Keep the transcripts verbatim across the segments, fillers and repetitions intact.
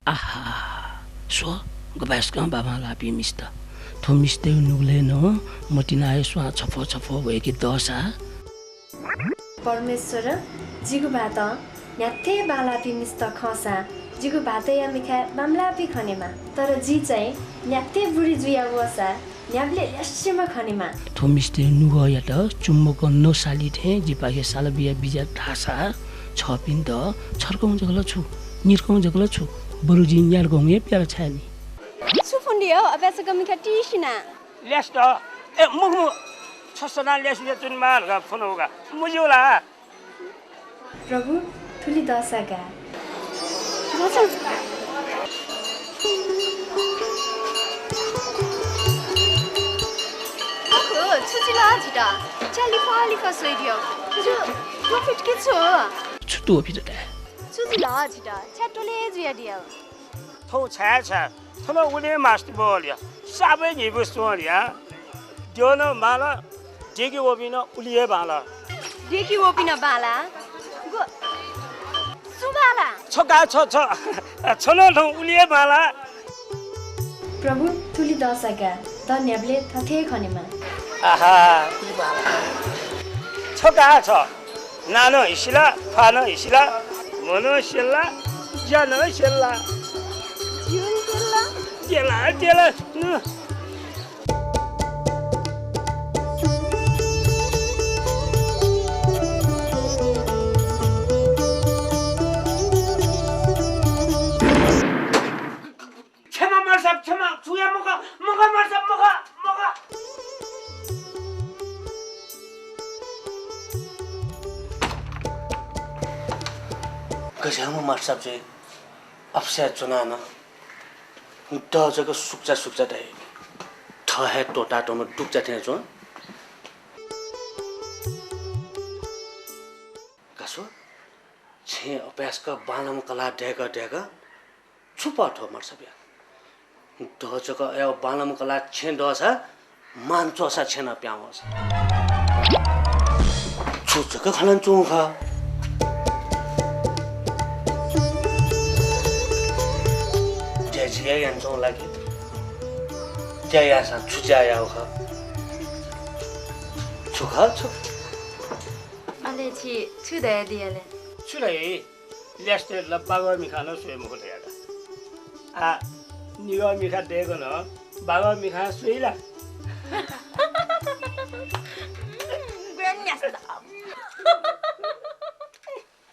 आहा, स्व, गपाय्सकं बांबांलाःपिं मिस्त। थ्व मिस्तय् नुगलय् नं मतिनाया स्वां छफ्वः छफ्वः वय्के दःसा। परमेश्वर, जिगु भाःतं न्ह्याथे बांलाःपिं मिस्त खंसां जिगु भाःतया मिखाय् बांमलाःपिं खनेमा। तर जि चाहिँ न्ह्याथे बुरी जुया वःसा न्ह्याबलें ल्यासेम्ह खनेमा। थ्व मिस्तय् नुगःयात चुम्बकं नसाली थें जिपाखे साला बिया बिज्यात धाःसा छःपिन्त छर्कं जक ला छु, निर्कं जक ला छु, बरु जिं न्यार्कं हे प्याला छायेनि। छु फ्वंदियो, अपाय्सकं मिखा तिसिना। ल्यास त, ए, मुख, मुख, छसना ल्यास बिया च्वनेमा धकाः फ्वनागु का। मुज्यू ला? प्रभु, थुलि दःसा गाः। अहो, छु जुल झीत? छाय् लिफः लिफः स्वइदियो? छु त्वःफित कि छु? छु त्वःफित धाये? छु जुल झीत? छाय् त्वले जुयादियो? थौं छाय् छाय् थन उलि हे मास्ति बहल या। साबय् न्हिपु च्वंल या। द्यः नं बांला, देके वःपिं नं उलि हे बांला। देके वःपिं नं बांला? गु, सु बांला? छ का, छ, छ। छ नं थौं उलि हे बांला। प्रभु, थुलि दःसा गाः, द न्ह्याबलें थथे खनेमा। आहा, उलि बांला। छ का, छ। नां नं हिसिला, ख्वाः नं हिसिला, म्ह नं स्यला, ज्या नं स्यला। ज्यू स्यला। द्यला, द्यला, नु। क्षमा मार्साब, क्षमा, छुया मखु, मखु मार्साब, मखु, मखु। गज्याःम्ह मार्साब चाहिँ अफस्याय् च्वनाः नं द जक सुक्चा सुक्चा धाइ। थः हे त्वःतातःम्ह दुक्चा थें च्वं। का स्व, छेँ अपाय्सकं बांलाम्ह कलाः दय्कः दय्कः छु पाः थ्व मार्साबया? द जक अय् बांलाम्ह कलाः छेँ दःसा मान च्वःसा छेँ नं पिहां वःसा। छु जक खनाच्वंगु खः। ज्या जि हे यानाच्वंगु ला कि? ज्या याःसां छु ज्या याःगु खः? छु खः, छु? अले छि छु धयादी अले? छु धाइ? ल्यासेत ला बागः मिखां नं स्वये मखु धयागु। आ, निगः मिखा दय्कं नं बागः मिखां स्वइ ला?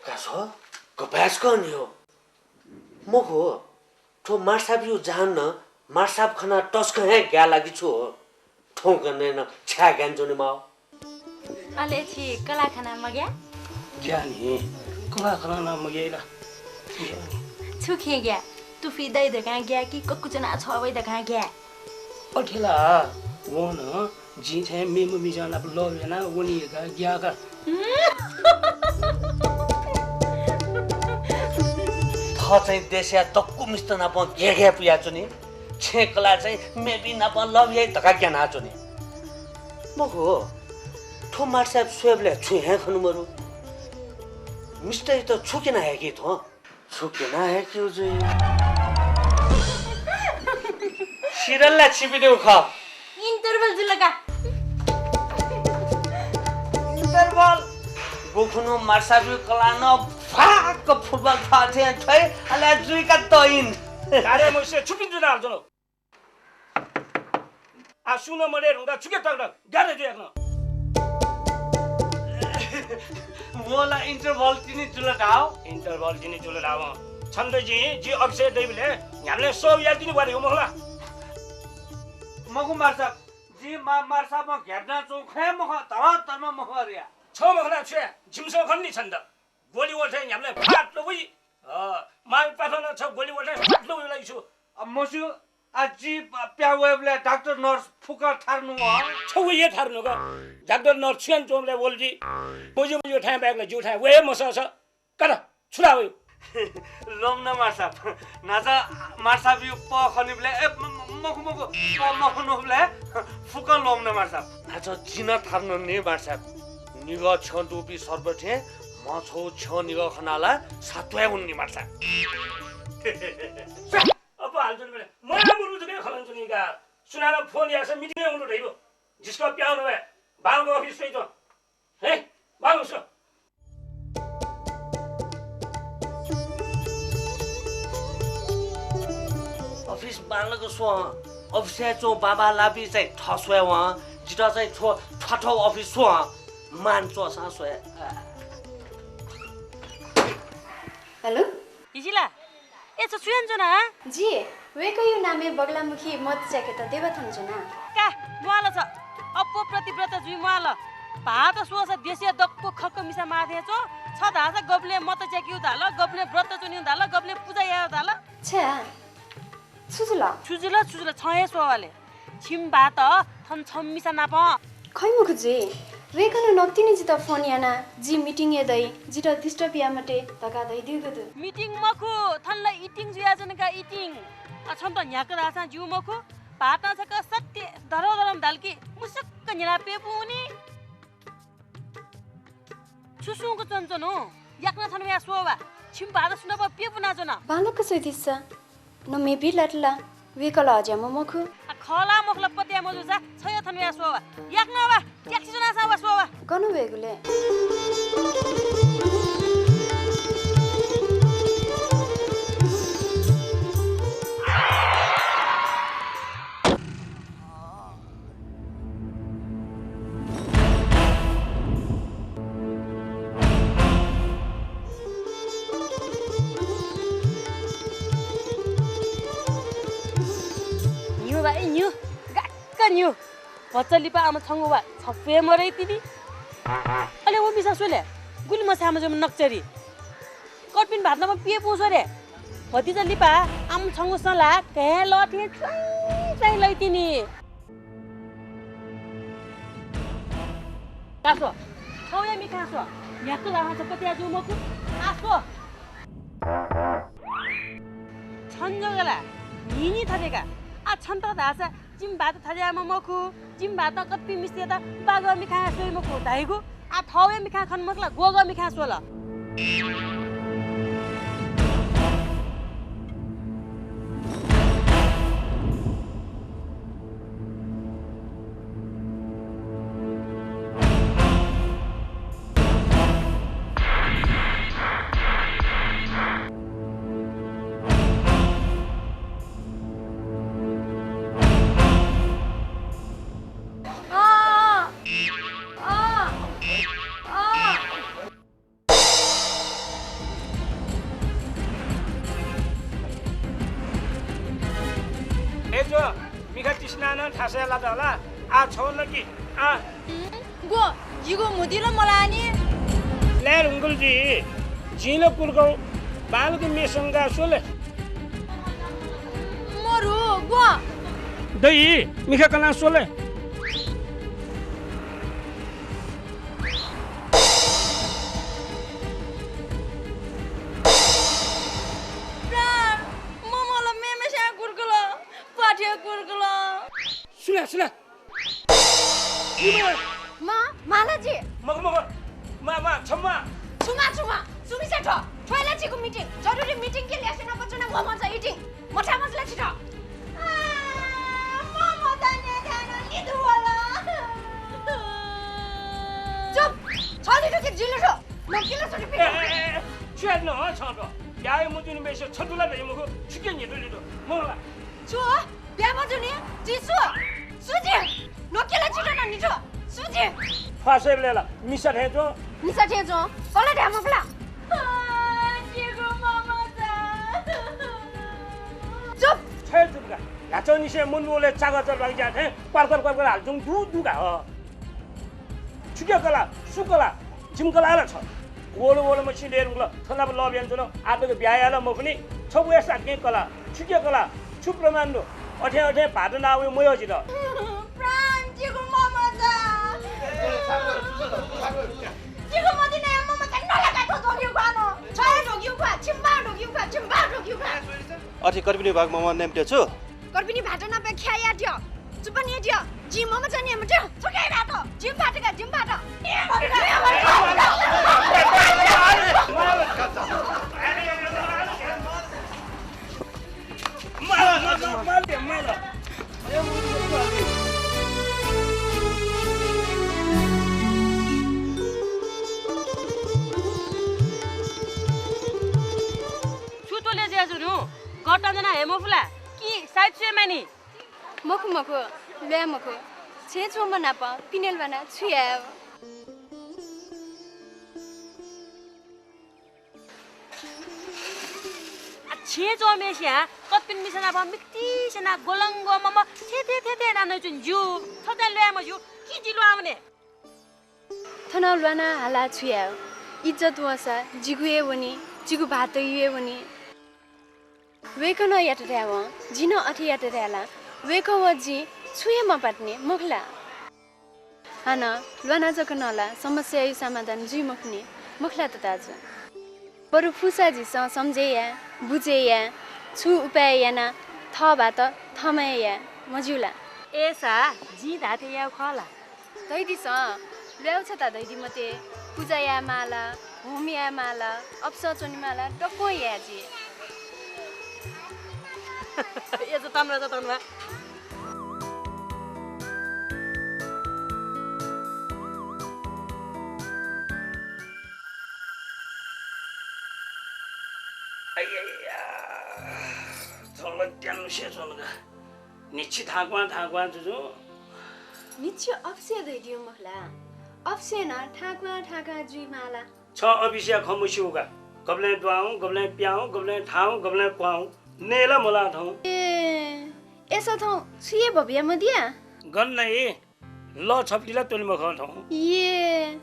का स्व, गपाय्सकं नि हो। मखु, थ्व मार्साबयु जहान नं मार्साब खनाः तसकं हे ग्याः ला कि छु हो? थौंकन्हय् नं छाय् ग्यानाच्वनेमाः? अले छि कलाः खनाः मग्याः? ग्याः नि, कलाः खनाः नं मग्याइ ला? छु खँय् ग्याः? तुफिं दइ धकाः ग्याः कि ककु च्वनाः छ्वः वइ धकाः ग्याः? अथे ला, वं नं जिं थें मेम्ह मिजं नाप love यानाः वनी धकाः ग्याः का। थः चाहिँ देशया दक्व मिस्त नाप घेघे पुयाच्वनी। छेँ कलाः चाहिँ मेपिं नाप love याइ धकाः ग्यानाच्वनी। मखु, थ्व मार्साब स्वयेबलय् छुं हे खने मरु। मिस्तय्त छु क्यना हय्की थ्वं? छु क्यना हय्कीगु जुइ? सिधल ला छिपिनिगु खः? Interval जुल का। Interval? गुखुन्हु मार्साबयु कलाः नं फ्वाक्क football थ्वः थें थ्वइ, अले जुइका तइन। गाडे मुसे छुपिं जुनाल जुल। आ, सुं नं मदये धुंकाः छुके तकदक ग्यारे जुयाच्वन। व ला interval तिनि जुल धाव। Interval तिनि जुल धाव। छन्त जिं, जि अफिसय् दइबलय् न्ह्याबलें सौ याये तिनि ग्वारे मखु ला? मखु मार्साब, जिं मा-, मार्साबं घेब्ना च्वंगु खँ हे मखु, धर्म धर्म मखु अरे या। छ मखु ला छु या, जिमिसं खन नि छन्त। गोली वल थें न्ह्याबलें फात वइ। अ, मां पाफं नं छ गोली वल थें फात वइ ला छु। अ, मस्यू, आ, जि प-, प्याः वयेबलय् डाक्टर नर्स फुक्कं थारु नु वः। छगू हे थारु नु का। डाक्टर नर्स छु यानाच्वंबलय् वल जि। मज्यू मज्यू थाय् बाय्क ला ज्यू थाय् वये मसःसा। का त, छु धाः वयु? ल्वःमन मार्साब। न्हाचः मार्साबयु पः खनीबलय्, ए, म-, म-, मखु, मखु, पः मखनीबलय् फुक्कं ल्वःमन मार्साब। न्हाचः जि नं थारु नु नि मार्साब। निगः छ्यं दुपिं सर्प थें म्ह छगू छ्यं निगः खनाः ला सात्वये वनी मार्साब। अप्पु हाल जुन बेला। मया मुलु जक खलन जुन का। सुनानं फोन याःसा मिटिङ हुनु धइबो। जिस्क प्याउनु भए। बांलाक अफिस स्वइच्वँ। हे, बांलाक स्व। अफिस बांलाक स्व। अफिसय् च्वं बाबा लाबी चाहिँ थः स्वये वं। जितः चाहिँ थ्व थ्वाथौ अफिस स्व। मान च्वःसां स्वये। हेलो? हिजिला, ए, छ छु यानाच्वना, हँ? जि, वय्कःया नामय् बगलामुखी मत च्याकेत देवा थन च्वना। का, म्वाःल छ। अप्वः पतिव्रता जुइ म्वाःल। भाःत स्वःसा देशया दक्व खक्क मिसा माः थें च्वं। छ धाःसा गबलें मत च्याकेगु धाल, गबलें व्रत च्वनेगु धाल, गबलें पुजा यायेगु धाल। छ्या, छु जुल? छु जुल, छु जुल, छं हे स्वः ले। छिमि भाःत थन छम्ह मिसा नाप। खइ मखु जुइ। वय्कलं नकतिनि जितः फोन यानाः जि मिटिङय् दइ, जितः disturb याये मते धकाः धयादीगु दु। मिटिङ मखु, थन ला eating जुयाच्वन का, eating। आ, छन्त न्ह्याक्व धाःसां ज्यू मखु। भाःतं छकः सत्य धरोधरं धाल कि मुसुक्क न्ह्यलाः प्यपुं वनी। छु सुंक च्वनाच्वन हँ? याकनं थन वयाः स्वः वा। छिमि भाःत सुनापं प्यपुनाच्वन। बांलाक स्वयादिसँ। न मेबी लात ला, वय्कः ला अज्याःम्ह मखु। आ, खः ला मखु ला पत्याः मजूसा, छ हे थन वयाः स्वः वा। याकनं वा, ट्याक्सी च्वनाः सा वा, स्वः वा। गन वयेगु ले? न्यू भाइ, न्यू। गाक्क न्यू। भचा लिपा आम छंगु वा छप्पु हे मरय्तिनि। अले व मिसा स्वले, गुलि मछाय् मजूम्ह नक्चरी। कर्पिनि भाःत नाप प्यपुं स्वरे। भतिचा लिपा आम छंगु सँ ला घाँय् लः थें च्वाइँ च्वाइँ लइतिनि। का स्व, थौया मिखां स्व। न्ह्याक्व धाःसां छ पत्याः जू मखु। आ स्व। छन जक ला, न्हिं न्हिं थथे का। आ छन्त धाःसा जिमि भाःत थज्याःम्ह मखु, जिमि भाःतं कतिपय मिस्तय्त बागः मिखां स्वइ मखु धाइगु। आ थौया मिखां खन मखु ला, ग्वःगः मिखां स्वल। ए ज्वँ, मिखा तिसिनाः नं थासय् लात हला। आ छौ नकि, आ। ग्व, जिगु म्हुतुइ ला मलाःनि। लाये धुंकल जुइ, जिं ला कुर्कौ, बांलाक म्ये संकाः स्वले। मरु, ग्व। दइ, मिखा कनाः स्वले। प्राण, ममं ला मेम्हेस्यां कुर्कल, प्वाथय् कुर्कल। सुला, सुला। मां, मां ला जि। मखु, मखु। मां, मां, क्षमा। छु मां, छु मां। छु मिसा थ्व? थ्व हे ला झीगु मिटिङ। जरुरी मिटिङ के ल्यासे नाप च्वना म्वाःमचा eating। मथाय् मजू ला छित? आ, म्वाःमचा न्यायेत नं लिधु वल। चुप। छ लिधु कि जि लिधु? नक्की ला छु लिपि? ए, ए, ए, छु यात न हँ छं थ्व? याये मज्यूनिम्हय्सित छतु ला धइ मखु। छुके न्हिदु लिधु। मखु ला? छु? ब्याहा मजूनि? जि सु? सु जि? नक्की ला छित नं निथ्व। सु जि? ख्वाः स्वयेबलय् ला मिसा थें च्वं। मिसा थें च्वं? कला धाये मफु ला? आ, जिगु ममता। चुप! छय् चुप का। न्हाचंनिसें मनूबलय् चाकःचा ल्वाकज्याः थें क्वार्कर क्वार्कर हालाच्वंगु दु, दु का, हँ। छुके कला, सु कला, जिमि कला ला छ। वल वल मछि दये धुंकल, थनाप love यानाच्वन, आः तक ब्याहा याये ला मफुनि, छ वय् साकें कला, छुके कला, छु प्रमाण दु? अथें अथें भाःत नाः वये मयः जितः। प्राण, जिगु ममता। जिगु मतिना ममता नलाका थ्व ध्वगिउ ख्वाः न। छ हे ध्वगिउ ख्वाः, छिमि बां ध्वगिउ ख्वाः, छिमि बां ध्वगिउ ख्वाः। अथे कर्पिनि भाग ममं नयेमते छु? कर्पिनि भाःत नाप ख्याया द्यः। चुप्पा न्यँ द्यः। जि ममचा न्येमते। थुके भाःत। जिमि भाःत का, जिमि भाःत। छु त्वःले जुयाच्वनु? गःतं ज्वना हये मफु ला? कि साइत स्वये मानि? मखु, मखु, ल्वाये मखु। छेँय् च्वंम्ह नाप पिने ल्वानाः छु याये? आ, छेँय् च्वंम्हय्सिया कतपिं मिसा नाप मिक्ति स्यनाः ग्वलंग्वः मम्ह थें थें थें थें यानाः नइच्वनी ज्यू। थथे ल्वाये मज्यू कि जि ल्वाः वने। थनं ल्वानाः हालाः छु याये? इज्जत वंसा जिगु हे वनी, जिगु भाःतय्गु हे वनी। वय्कलं यात धायेवं जिं नं अथे यात धाये ला? वय्कः व जिं छुं हे मपात नि, मखु ला? हानं ल्वाना जक नं ला समस्याया समाधान जुइ मखुनि, मखु ला तताजु? बरु फुसा झीसं सम्झे याये, बुझे याये, छुं उपाय यानाः थः भाःत थःम्हं हे याये, मज्यू ला? अय्सा जिं धाःथें याये खः ला? धयादिसँ, ल्वाय्गु छता धयादी मते, पुजा याये माः ला, होम याये माः ला, अफसर च्वने माः ला, दक्वं याये जि। अय्सा तंबा, अय्सा तंबा। अय्या, थ्व ला त्यानुसे च्वन का। न्हिच्छि थाकुवां थाकुवां जुजु। न्हिच्छि अफिसय् दइदियो मखु ला? अफिसय् नं थाकुवां थाकुवां जुइमाः ला? छं अफिसया खँ मस्यू का। गबलें द्वाहुँ, गबलें प्याहुँ, गबलें थाहुँ, गबलें क्वाहुँ। नये ला मलाः थौं। ए, अय्सा थौं छु हे भबिया मदिया? गन नइ? लः छपलि ला त्वने मखं थौं। ए,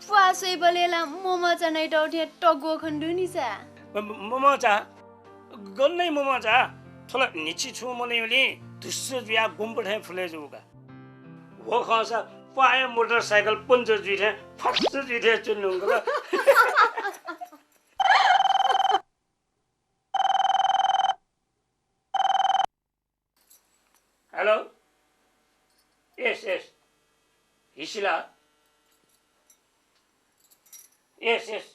प्वाः स्वइबलय् ला ममचा नइतःगु थें तग्वः खने दु नि सा। म-, म-, ममचा? गन नइ ममचा? थ्व ला न्हिच्छि छुं मनय् वनी, धुस्स जुयाः गुम्प थें फुले जू का। व खंसा प्वाःया मोटरसाइकल पञ्चर जुइ थें फस्स जुइ थें च्वने धुंकल। Hello? Yes, yes. Hisila? Yes, yes.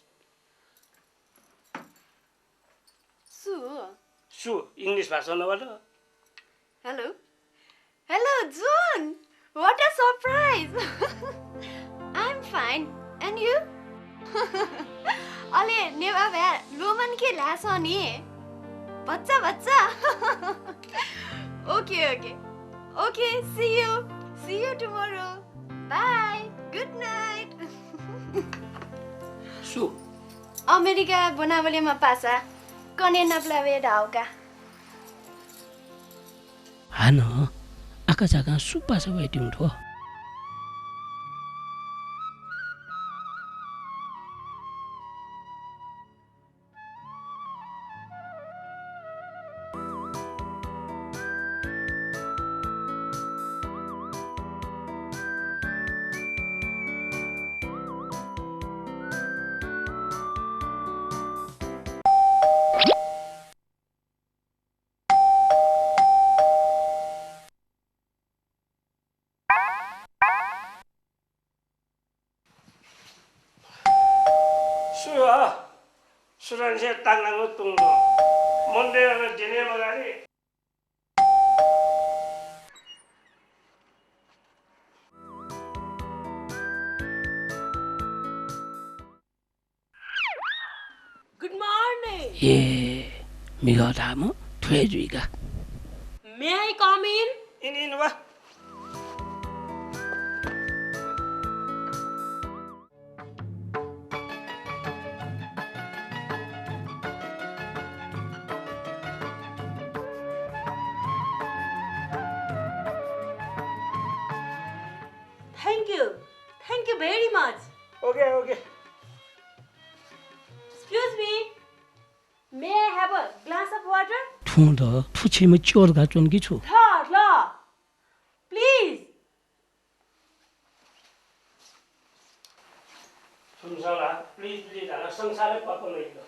सु? सु, English भाषा Nawal. Hello. Hello, John. What a surprise. I'm fine. And you? अले नेवाः भाय् ल्वःमंके ल्हाये सः नि। भचा भचा। Okay, okay. Okay, see you. See you tomorrow. Bye. Good night. सु? अमेरिका ब्वनावलेमा पासा कन्हय् नापलाः वये धाःगु का। हानं आकाझाकां सु पासा वयादीगु थ्व? सु हः? सुथांनिसें तांलाक तुं नं। मनूतय्त नं द्यने मगानि। Good morning. ए, म्हिगः धाःम्ह थ्व हे जुइ का। May I come in? In, in, वा। Thank you. Thank you very much. Okay, okay. Excuse me. May I have a glass of water? थुं द, थ्व छेँय् च्वय् धकाः च्वन कि छु? थ्व, थ्व। Please. सुनां ला, please, please धाःसा संसारय् पाप नइगु।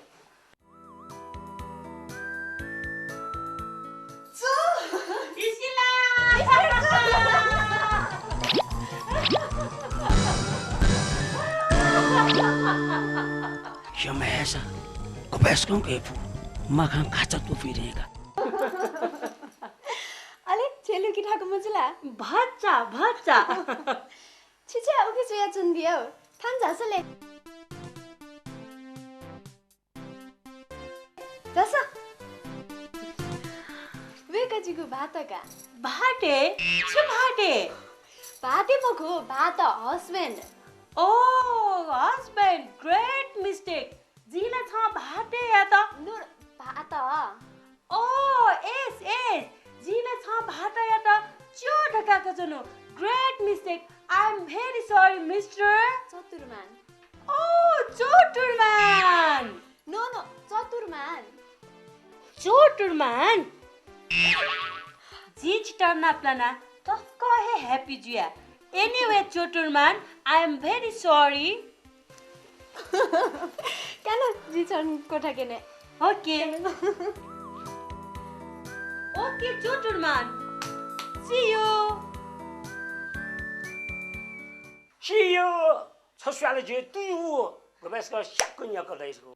हे महेशा, गबय्सकं कयाफु, माखां खाचा त्वपुइ धइगु का। थाकु मजुला? भचा, भचा। छि छाय् उखे जुयाच्वनादिया? थन झासँ ले। झासँ। वय्कः जिगु भाःत का। भाःत? छु भाःत? भाःत मखु, भाःत, husband। Oh, husband, great mistake। जिं ला छं भाःतयात नु, भाःत। Oh, yes, yes। जिं ला छं भाःतयात च्यः धकाः कयाच्वनागु। Great mistake। I am very sorry, mister। चतुर्मान। Oh, चतुर्मान। No, no, चतुर्मान। चतुर्मान? जिं छितः नापलाना तसकं हे happy जुया। Anyway, चतुर्मान, I am very sorry। का न, जि छन कोठा क्यने। OK। OK, चतुर्मान। See you। See you। छ स्वाले जे तुयु। गबेस्क स्याक्क न्याक दइसु।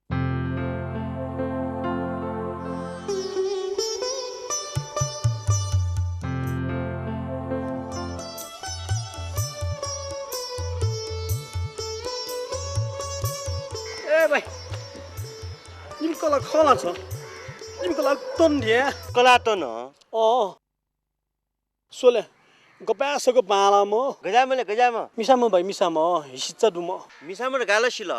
ए भाइ, जिमि कलाः खः ला छ? जिमि कलाः तन धिया। कलाः तन? अँ। स्वले, गपाय्सक बांलाःम्ह। गज्याःम्ह ले, गज्याःम्ह? मिसाम्ह भाइ, मिसाम्ह, हिसिच्चा दुम्ह। मिसाम्ह धकाः ला सिल।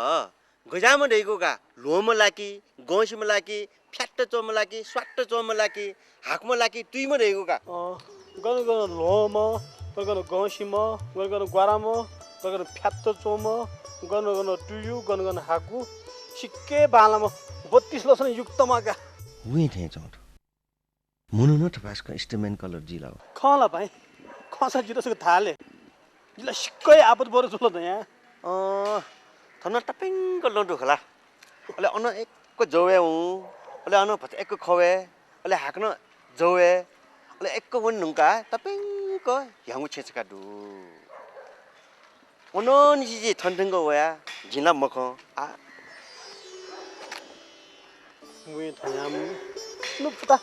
गज्याःम्ह धइगु का? ल्वःम्ह ला कि, गंसिम्ह ला कि, फ्यात्त च्वंम्ह ला कि, स्वात्त च्वंम्ह ला कि, हाकुम्ह ला कि, तुयुम्ह धइगु का? अँ, गन गन ल्वःम्ह, गन गन गंसिम्ह, गन गन ग्वाराम्ह, गन गन फ्यात्त च्वंम्ह, गन गन तुयु, गन गन हाकु, सिक्क बांलाःम्ह, बत्तीस लसं युक्तम्ह का। उहे थें च्वं थ्व। मुनु नं थपाय्सकं स्टमन कलर जुइ ला? खः ला भाइ? खःसा जितः छकः धा ले। जि ला सिक्क हे आपत बरु जुल धया। अँ, थन तप्यंक लँ दु खला। अले अन यक्व जवय् हुँ, अले अन भचा यक्व खवय्, अले हाकनं जवय्, अले यक्व वने धुंकाः तप्यंक ह्याउँगु छेँ छकः दु। अनंनिसें जि थन थ्यंक वया, जिं ला मखं। आ। मुइ थयाम नुपुता।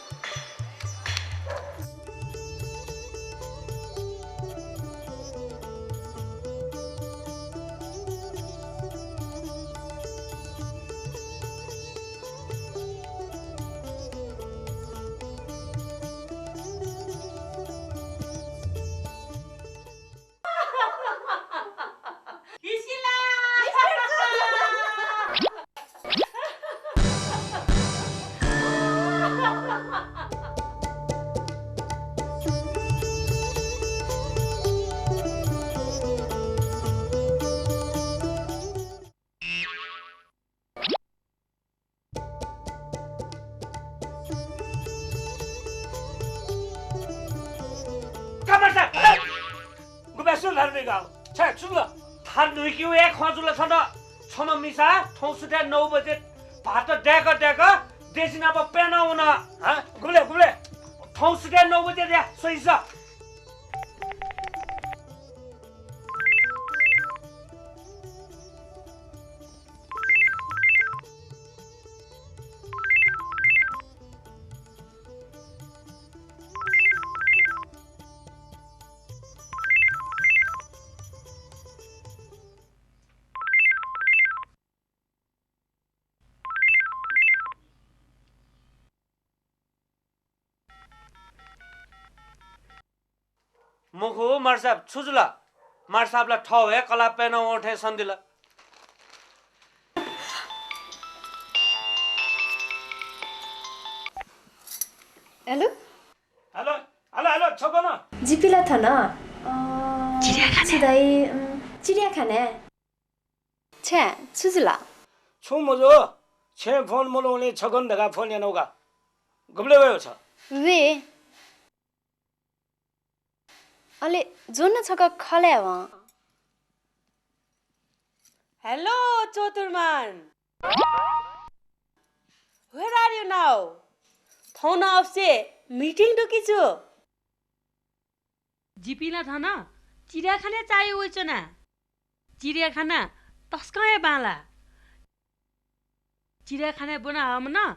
कमर्सा, गुबा सुन धार नुइका। छे, सुन ल। धार नुइकिउ हे खँ जुल छन। छम्ह मिसा थौं सुथय् नौ बजे भात दय्क दय्क देशी नाप प्यना वन। हँ? गुबले, गुबले? थौं सुथय् नौ बजे दया, सही स। मखु, मार्साब, छु जुल? मार्साब ला थः हे कलाः प्यना वं थें सन्दिल। हेलो? हेलो, हेलो, हेलो, छ गन? जिपिं ला थन, अँ, चिडियाखाना। छु धाइ, उम्, चिडियाखाना। छ्या, छु जुल? छुं मजू, छेँय् फोन मल्वंगुलिं छ गन धकाः फोन यानागु का। गुबलय् वयेगु छ? वे। अले ज्वना छकः खलय् वं। हेलो, चतुर्मान। Where are you now? थौं नं अफिसय् मिटिङ दु कि छु? जिपिं ला थन चिडियाखानाय् चाःहिउ वइच्वना। चिडियाखाना तसकं हे बांलाः। चिडियाखानाय् ब्वना हःम्ह नं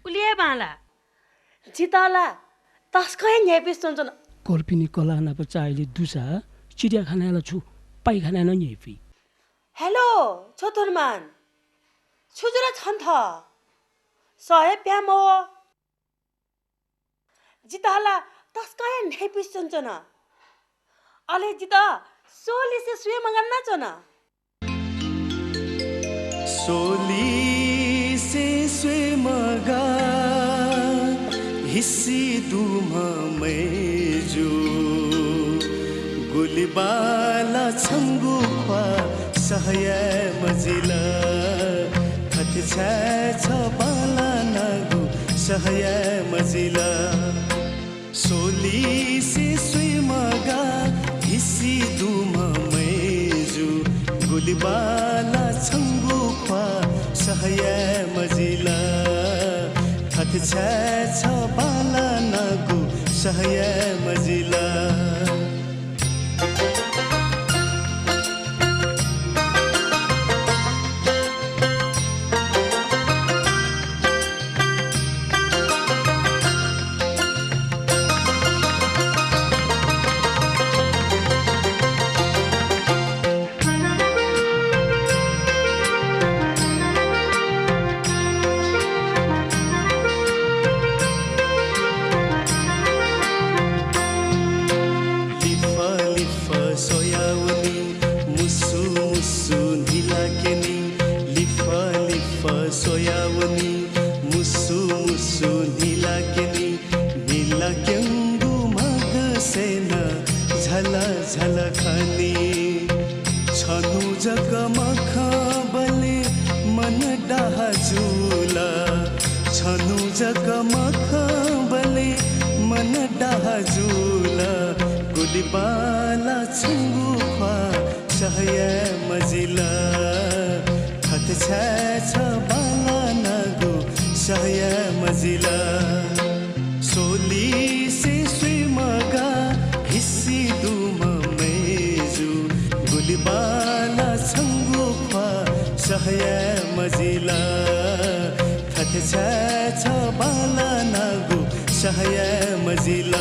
उलि हे बांलाः। जितः ला तसकं हे न्ह्याइपुसे च्वनाच्वन। कलपिनि कलाः नाप चाःहिलय् दुसा चिडियाखानाय् ला छु पाइखानाय् नं न्ह्याइपुइ। हेलो, छोतुरमान। छु जुल छन्त? सः हे प्याहां मवः। जितः ला तसकं हे न्ह्याइपुसे च्वनाच्वन। अले जितः स्वलिसे स्वये मगानाच्वन। स्वलिसे स्वये मगाः हिसि दुम्ह मय्जु। गुलि बांलाः छंगु ख्वाः सह याये मजिल। थथे छाय् छ बांलानागु सह याये मजिल। स्वलिसे स्वये मगाः हिसि दुम्ह मय्जु। गुलि बांलाः छंगु ख्वाः सह याये मजिल। थथे छाय् छ बांलानागु सह याये मजिल। लिफः लिफः स्वयावनी, मुसु मुसु न्हिलाक्यनी। लिफः लिफः स्वयावनी, मुसु मुसु न्हिलाक्यनी। न्हिलाक्यंगु म्हगसय् नं झल झल खनी। छन्हु जक मखंबलय् मन डाहा जुल। छन्हु जक मखंबलय् मन डाहा जुल। गुलि बांलाः छंगु ख्वाः सह याये मजिल। थथे छाय् छ बांलानागु सह याये मजिल। स्वलिसे स्वये मगाः हिसि दुम्ह मय्जु। गुलि बांलाः छंगु ख्वाः सह याये मजिल। थथे छाय् छ बांलानागु सह याये मजिल।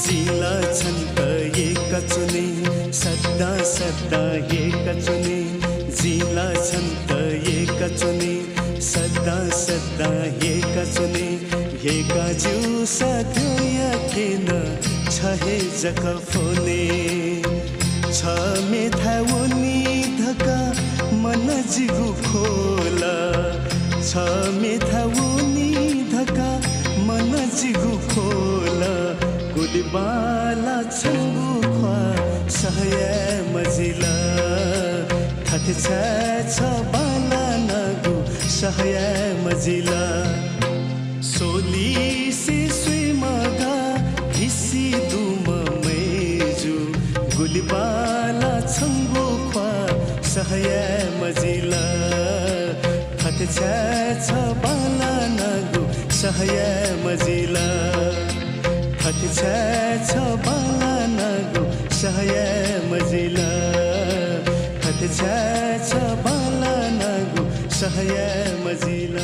जिं ला छन्त यय्काच्वने, सदां सदां यय्काच्वने। जिं ला छन्त यय्काच्वने, सदां सदां यय्काच्वने। यय्का ज्यूसा द्यःयाके नं छ हे जक फ्वने। छ मेथाय् वनी धकाः मन जिगु ख्वल। छ मेथाय् वनी धकाः मन जिगु ख्वल। गुलि बांलाः छंगु ख्वाः सह याये मजिल। थथे छाय् छ बांलानागु सह याये मजिल। स्वलिसे स्वये मगाः हिसि दुम्ह मय्जु। गुलि बांलाः छंगु ख्वाः सह याये मजिल। थथे छाय् छ बांलानागु सह याये मजिल। थथे छाय् छ बांलानागु सह याये मजिल। थथे छाय् छ बांलानागु सह याये मजिल।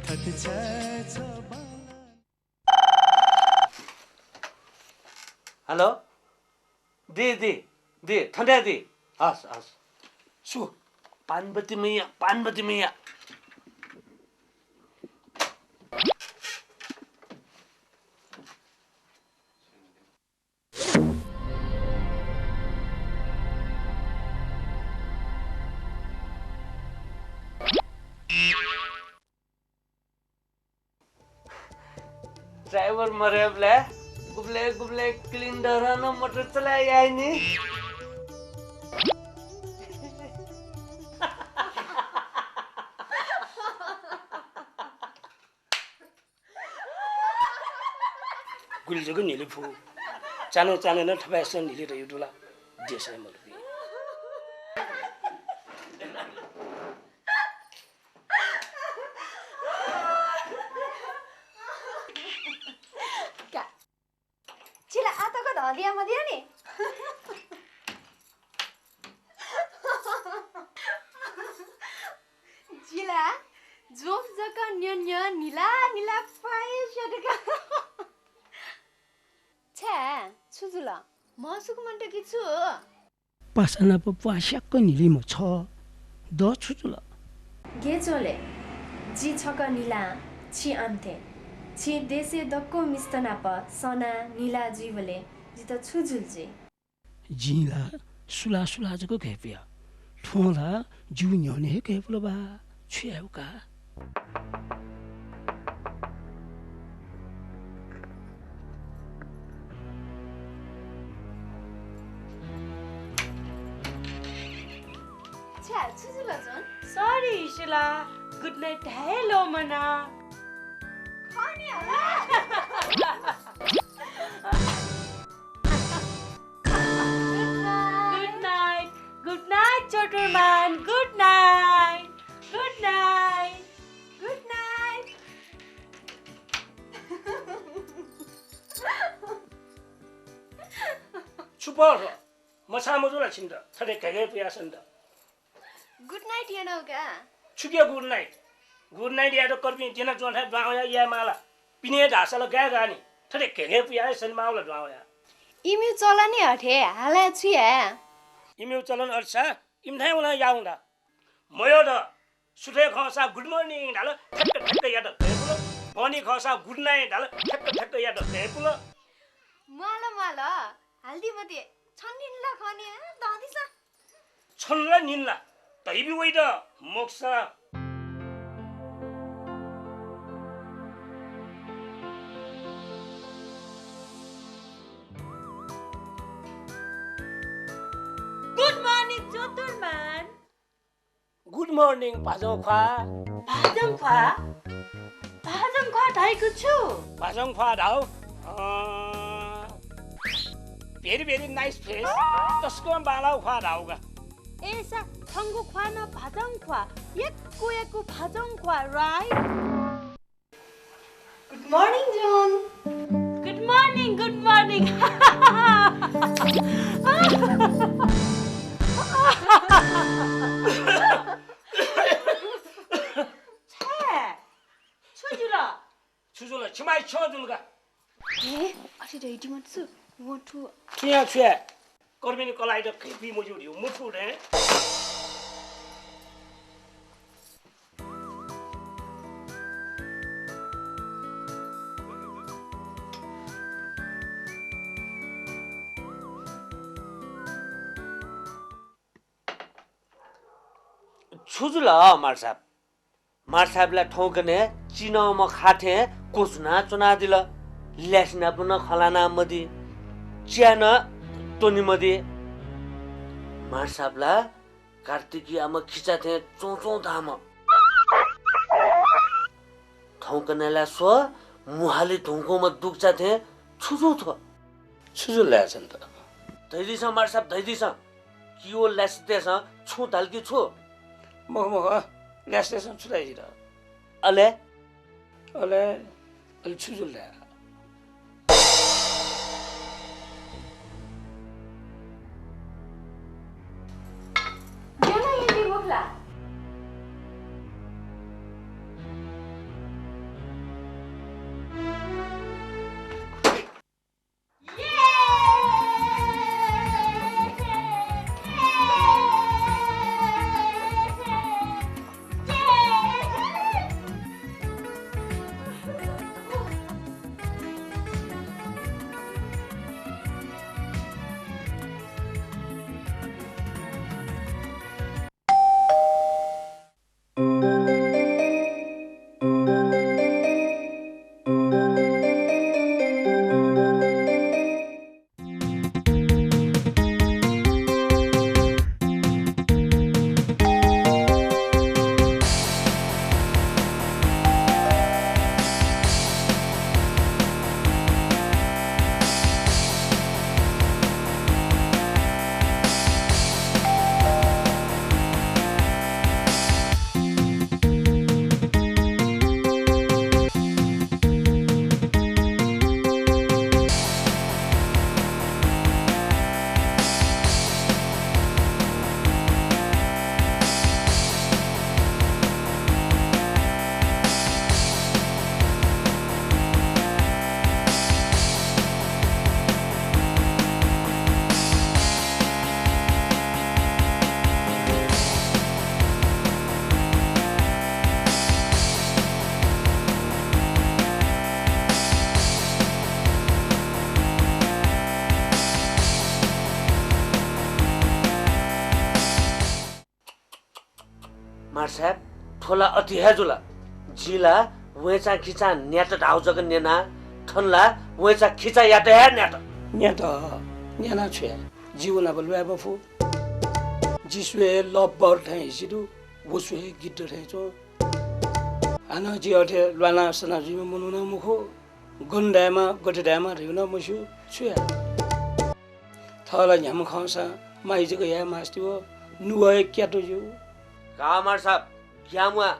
थथे छाय् छ बांला- हेलो, दी, दी, दी, थन हे दी। हस्, हस्। छु? पानबत्ती मैया, पानबत्ती मैया। ड्राइभर मरय्‌बलय् गुबलय् गुबलय् क्लिन्डरं नं मोटर चले याइ नि। गुलि जक न्हिली फु। चान्हय् चान्हय् नं थपाय्‌सं न्हिली दइ दु ला? देशय् मदुपिं। का। छि ला आतक धं दिया मदिया नि? जि ला जोंक जक न्यँ न्यँ निला निला पाय्‌स्यात का। छाय्, छु जुल? म्हसुक मन्त कि छु? पासा नाप प्वास्याक्क न्हिलिम्ह छ द छु जुल? गे च्वले, जि छकः निलां छि आम्थे। छि देशय् दक्व मिस्त नाप सना निला जुइबलय् जितः छु जुल जुइ? जिं ला सुला सुला जक घय्‌पुया। थ्वं ला जिगु न्ह्यःने हे घय्‌पुल बा। छु याये का? छ्या, छु जुल जुन? Sorry, इसिला। Good night धाये ल्वःमना। खः नि हला। Good night। Good night। Good night, चतुरमान। Good night। Good night। Good night। छु पः थ्व? मछाः मजू ला छिमित? थथे घय्‌घय् पुयाः सनेत। Good night यानागु का। छुकिया good night? Good night यायेत कर्पिं द्यना च्वंथाय् दुहां वयाः याये माला। पिने हे धाःसा ला गाय् गाः नि। थथे घय्‌घय् पुयाः हे सने माःगु ला दुहां वयाः? इमिगु चलन हे अथे, हालाय् छु याये? इमिगु चलन अथे सा इमिथाय् वनाः याः हुँ ला? मयः द। सुथय् खःसा good morning धाल, ठ्याक्क ठ्याक्क यात घय्‌पुल। बहनी खःसा good night धाल, ठ्याक्क ठ्याक्क यात घय्‌पुल। म्वाल म्वाल, हाल्दी मते। छन्हु निन ला खः नि, अँ, दँ दिसँ। छन्हु ला निन ला, धइबि वइ द, मोक्ष। Good morning, चतुरमान। Good morning, भाजं ख्वाः। भाजं ख्वाः? भाजं ख्वाः धाइगु छु? भाजं ख्वाः धाउ, अँ, very, very nice face। तसकं बांलाउ ख्वाः धाउ का। अय्‌सा थंगु ख्वाः नं भाजं ख्वाः, यक्व यक्व भाजं ख्वाः, right? Good morning, John। Good morning, good morning। छे, छु जुल? छु जुल? छिमाय् छ्यं जुल का। ए, अथे धइति मत छु? वं थु। छु या, छु या? कर्मिनी कलाइत खैपी मज्यू धिउ मुठु रे। छु जुल मार साहब? मार साहब ला थौंकन्हय् चिनंम्ह खा थें क्वछुना च्वनादिल। ल्यासेनाप नं खँ ल्हाना मदी, च्या नं त्वने मदी। मार साहब ला कार्तिकयाम्ह खिचा थें च्वंच्वं धाःम्ह। थौंकन्हय् ला स्व, मुहाली धुंकूम्ह दुगुचा थें छु जू थ्व? छु जुल ला छन्त? धयादिसँ मार साहब, धयादिसँ। कि व ल्यासेतय्‌सं छुं धाल कि छु? मखु मखु, ल्यासेतय्‌सं छु धाइ जितः? अले? अले, अले छु जुल ला? थ्व ला अति हे जुल। जिं ला वय्‌चां खिचां न्यात धाःगु जक न्यना, थन ला वय्‌चां खिचायात हे न्यात। न्यात, न्याना छु याये? जि व नाप ल्वाये मफु। जि स्वये लब्बर थें हिसि दु, व स्वये गिद्ध थें च्वं। हानं जि अथे ल्वाना सना जुइम्ह मनू नं मखु। गन धायेमा, गथे धायेमा धइगु नं मस्यू। छु याये? थः ला न्ह्याम्ह खंसां माया जक याये मास्ति व, नुगः हे क्यातु ज्यू। का मार साब, ग्याम्वा,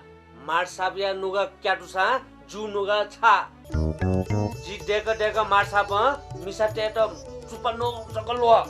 मार साबया नुगः क्यातुसां जु नुगः छाः। जि दय्‌क दय्‌क मार साबं मिसातय्‌त चुप्पा न्वः जक ल्वः।